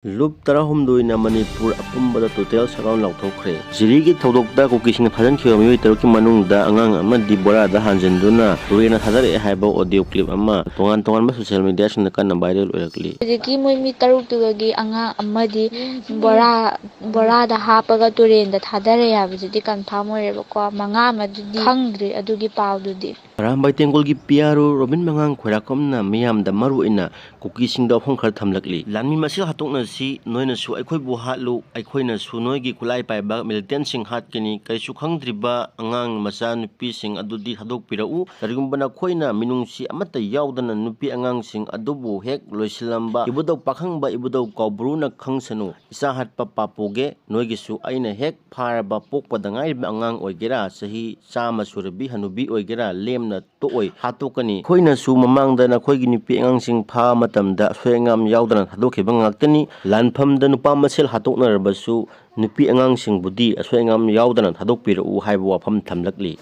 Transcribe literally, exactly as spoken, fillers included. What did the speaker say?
ꯂꯨꯞ ꯇꯔꯥꯍꯨꯝꯗꯣꯏꯅ Manipur ꯑꯄꯨꯝꯕꯗ total shutdown ꯂꯥꯎꯊꯣꯛꯈ꯭ꯔꯦ꯫ ꯖꯤꯔꯤꯒꯤ ꯊꯧꯗꯣꯛꯇ ꯀꯨꯀꯤꯁꯤꯡꯅ ꯊꯥꯖꯤꯟꯈꯤꯕ ꯃꯤꯑꯣꯏ ꯇꯔꯨꯛꯀꯤ ꯃꯅꯨꯡꯗ ꯑꯉꯥꯡ ꯑꯃꯗꯤ ꯕꯣꯔꯥꯗ ꯍꯥꯟꯖꯤꯟꯗꯨꯅ ꯇꯨꯔꯦꯟꯗ ꯊꯥꯗꯔꯛꯑꯦ ꯍꯥꯏꯕ ꯑꯣꯗꯤꯑꯣ ꯀ꯭ꯂꯤꯞ ꯑꯃ ꯇꯣꯉꯥꯟ ꯇꯣꯉꯥꯟꯕ ꯁꯣꯁꯤꯌꯦꯜ ꯃꯤꯗꯤꯌꯥꯁꯤꯡꯗ ꯀꯟꯅ ꯚꯥꯏꯔꯦꯜ ꯑꯣꯏꯔꯛꯂꯤ꯫ ꯍꯧꯖꯤꯛꯀꯤ ꯃꯣꯏ ꯃꯤ ꯇꯔꯨꯛꯇꯨꯗꯒꯤ ꯑꯉꯥꯡ ꯑꯃꯗꯤ ꯕꯣꯔꯥ ꯕꯣꯔꯥꯗ ꯍꯥꯞꯄꯒ ꯇꯨꯔꯦꯟꯗ ꯊꯥꯗꯔꯦ ꯍꯥꯏꯕꯁꯤꯗꯤ ꯀꯟꯐꯥꯔꯝ ꯑꯣꯏꯔꯦꯕꯀꯣ꯫ ꯃꯉꯥ ꯑꯃꯗꯨꯗꯤ ꯈꯪꯗ꯭ꯔꯤ ꯑꯗꯨꯒꯤ ꯄꯥꯎꯗꯨꯗꯤ꯫ ꯑꯔꯥꯝꯕꯥꯏ ꯇꯦꯡꯒꯣꯜꯒꯤ ꯄꯤ ꯑꯥꯔ ꯑꯣ ꯔꯣꯕꯤꯟ ꯃꯉꯥꯡ ꯈꯣꯏꯔꯥꯛꯄꯝꯅ ꯃꯤꯌꯥꯝꯗ ꯃꯔꯨꯑꯣꯏꯅ ꯀꯨꯀꯤꯁꯤꯡꯗ ꯋꯥꯐꯝ ꯈꯔ ꯊꯝꯂꯛꯂꯤ꯫ ꯂꯥꯟꯃꯤ ꯃꯁꯤꯡ ꯍꯥꯠꯇꯣꯛꯅꯁꯤ, ꯅꯣꯏꯅꯁꯨ ꯑꯩꯈꯣꯏꯕꯨ ꯍꯥꯠꯂꯨ, ꯑꯩꯈꯣꯏꯅꯁꯨ ꯅꯣꯏꯒꯤ ꯈꯨꯠꯂꯥꯏ ꯄꯥꯏꯕ ꯃꯤꯂꯤꯇꯦꯟꯁꯤꯡ ꯍꯥꯠꯀꯅꯤ꯫ ꯀꯔꯤꯁꯨ ꯈꯪꯗ꯭ꯔꯤꯕ ꯑꯉꯥꯡ ꯃꯆꯥ ꯅꯨꯄꯤꯁꯤꯡ ꯑꯗꯨꯗꯤ ꯊꯥꯗꯣꯛꯄꯤꯔꯛꯎ꯫ ꯀꯔꯤꯒꯨꯝꯕ ꯅꯈꯣꯏꯅ ꯃꯤꯅꯨꯡꯁꯤ ꯑꯃꯠꯇ ꯌꯥꯎꯗꯅ ꯅꯨꯄꯤ ꯑꯉꯥꯡꯁꯤꯡ ꯑꯗꯨꯕꯨ ꯍꯦꯛ ꯂꯣꯏꯁꯤꯜꯂꯝꯕ ꯏꯕꯨꯙꯧ ꯄꯥꯈꯪꯕ ꯏꯕꯨꯙꯧ ꯀꯥꯎꯕ꯭ꯔꯨꯅ ꯈꯪꯁꯅꯨ꯫ ꯏꯆꯥ ꯍꯥꯠꯄ ꯄꯥꯞ ꯄꯨꯒꯦ꯫ ꯅꯣꯏꯒꯤꯁꯨ ꯑꯩꯅ ꯍꯦꯛ ꯐꯥꯔꯕ ꯄꯣꯛꯄꯗ ꯉꯥꯏꯔꯤꯕ ꯑꯉꯥꯡ ꯑꯣꯏꯒꯦꯔꯥ, ꯆꯍꯤ ꯆꯥꯝꯃ ꯁꯨꯔꯕꯤ ꯍꯅꯨꯕꯤ ꯑꯣꯏꯒꯦꯔꯥ, ꯂꯦꯝꯅ ꯇꯣꯛꯑꯣꯏ, ꯍꯥꯠꯇꯣꯛꯀꯅꯤ꯫ ꯑꯩꯈꯣꯏꯅꯁꯨ ꯃꯃꯥꯡꯗ ꯅꯈꯣꯏꯒꯤ ꯅꯨꯄꯤ ꯑꯉꯥꯡꯁꯤꯡ ꯐꯥꯕ ꯃꯇꯝꯗ ꯑꯁꯣꯏ ꯑꯉꯥꯝ ꯌꯥꯎꯗꯅ ꯊꯥꯗꯣꯛꯈꯤꯕ ꯉꯥꯛꯇꯅꯤ꯫ ꯂꯥꯟꯐꯝꯗ ꯅꯨꯄꯥ ꯃꯁꯦꯜ ꯍꯥꯠꯇꯣꯛꯅꯔꯕꯁꯨ ꯅꯨꯄꯤ ꯑꯉꯥꯡꯁꯤꯡꯕꯨꯗꯤ ꯑꯁꯣꯏ ꯑꯉꯥꯝ ꯌꯥꯎꯗꯅ ꯊꯥꯗꯣꯛꯄꯤꯔꯛꯎ ꯍꯥꯏꯕ ꯋꯥꯐꯝ ꯊꯝꯂꯛꯂꯤ꯫